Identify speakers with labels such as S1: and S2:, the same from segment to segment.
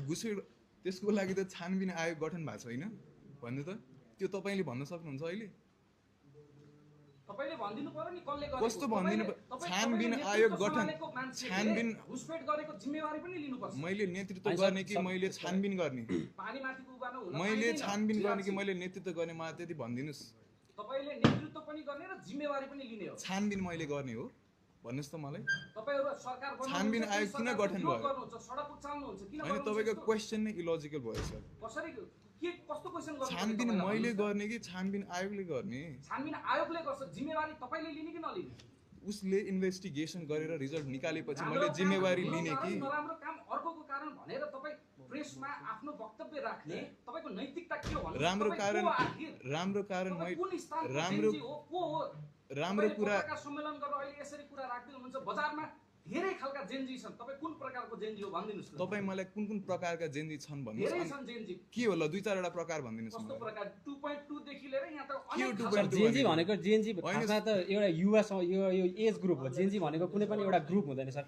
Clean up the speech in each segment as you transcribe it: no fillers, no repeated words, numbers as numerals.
S1: घुसपेट त्यसको लागि त छानबिन आयोग गठन भएको छैन भन्नु त त्यो तपाईले भन्न सक्नुहुन्छ अहिले
S2: तपाईले भनिदिनु पर्यो नि कसले गरेको
S1: कस्तो भनिदिनु छानबिन आयोग गठन छानबिन
S2: घुसपेट गरेको जिम्मेवारी पनि लिनुपर्छ
S1: मैले नेतृत्व गर्ने कि मैले छानबिन गर्ने
S2: पानीमाथिको उबान हुन
S1: मैले छानबिन गर्ने कि मैले नेतृत्व गर्ने मलाई त्यति भनिदिनुस्
S2: तपाईले नेतृत्व पनि गर्ने र जिम्मेवारी पनि लिने हो
S1: छानबिन मैले गर्ने हो भन्नुस् त मलाई
S2: तपाईहरु सरकार बन्नु
S1: छानबिन आयोग किन गठन भयो
S2: गर्नुहुन्छ सडक उचाल्नुहुन्छ किन
S1: हैन तपाईको क्वेशन नै इलोजिकल भयो सर
S2: कसरी के कस्तो क्वेशन गर्नु
S1: छानबिन मैले गर्ने कि छानबिन आयोगले गर्ने
S2: छानबिन आयोगले गर्छ जिम्मेवारी तपाईले लिने कि नलिने
S1: उसले इन्भेस्टिगेसन गरेर रिजल्ट निकालेपछि मैले जिम्मेवारी लिने कि
S2: नराम्रो काम अर्कोको कारण भनेर तपाई प्रेसमा आफ्नो वक्तव्य राख्ने तपाईको नैतिकता के हो भन्नु
S1: राम्रो कारण राम्रो कुरा
S2: सम्मेलन गरेर अहिले यसरी कुरा राख्दै हुनुहुन्छ बजारमा धेरै खालका जेन्जी छन् तपाई कुन प्रकारको जेन्जी हो भनिदिनुस् न
S1: तपाई मलाई कुन प्रकारका जेन्जी छन्
S2: धेरै
S1: भन्नुस्
S2: छन् जेन्जी
S1: के हो ल दुई चारवटा प्रकार भनिदिनुस्
S2: कस्तो
S1: मलाई
S2: प्रकार 2.2 देखि लिएर यहाँ त
S1: के हो
S2: अनेक
S1: 2.2
S3: जेन्जी भनेको जेन्जी खासमा त एउटा युवा यो एज ग्रुप हो जेन्जी भनेको कुनै पनि एउटा ग्रुप हुँदैन सर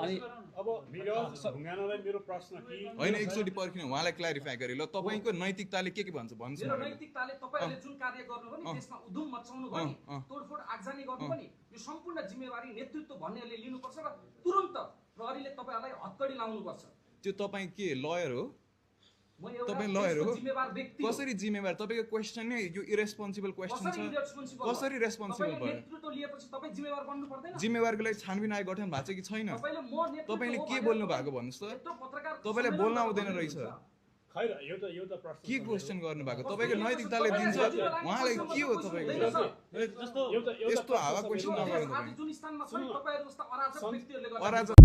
S3: अनि
S4: अब ढुङ्गानालाई मेरो प्रश्न कि
S1: हैन एकचोटी पर्खिनु उहाँलाई क्ल्यारिफाई गरे ल तपाईको नैतिकताले के भन्छ भन्नुस्
S2: मेरो
S1: न
S2: नैतिकताले तपाईहरुले जुन कार्य गर्नु भयो नि त्यसमा उधुम मचाउनु भयो नि तोडफोड आगजनी गर्नु भयो नि यो सम्पूर्ण जिम्मेवारी नेतृत्व भन्नेले लिनुपर्छ र तुरुन्त प्रहरीले तपाईहरुलाई हत्कडी लाउनु पर्छ
S1: त्यो तपाई के लयर हो
S2: म एउटा
S1: तपाई लयर हो
S2: जिम्मेवार व्यक्ति
S1: कसरी जिम्मेवार तपाईको क्वेशन नै यो इरेस्पोन्सिबल क्वेशन छ कसरी रेस्पोन्सिबल भयो
S2: नेतृत्व लिएपछि तपाई जिम्मेवार बन्नु पर्दैन
S1: जिम्मेवारको लागि छानबिन आयोग गठन भएको छ कि छैन
S2: तपाईले म नेतृत्व
S1: तपाईले के बोल्नु भएको भन्नुस् त
S2: यत्रो पत्रकार
S1: तपाईले बोल्न आउँदैन रहेछ
S4: खैर एउटा प्रश्न
S1: के क्वेशन गर्नु भएको तपाईको नैतिकताले दिन्छ उहाँलाई के हो तपाईको
S4: जस्तो
S1: यस्तो हावा क्वेशन नगर्नु
S2: आज जुन स्थानमा छ नि तपाईहरु जस्ता अराजक व्यक्तिहरुले गर्दा
S1: अराजक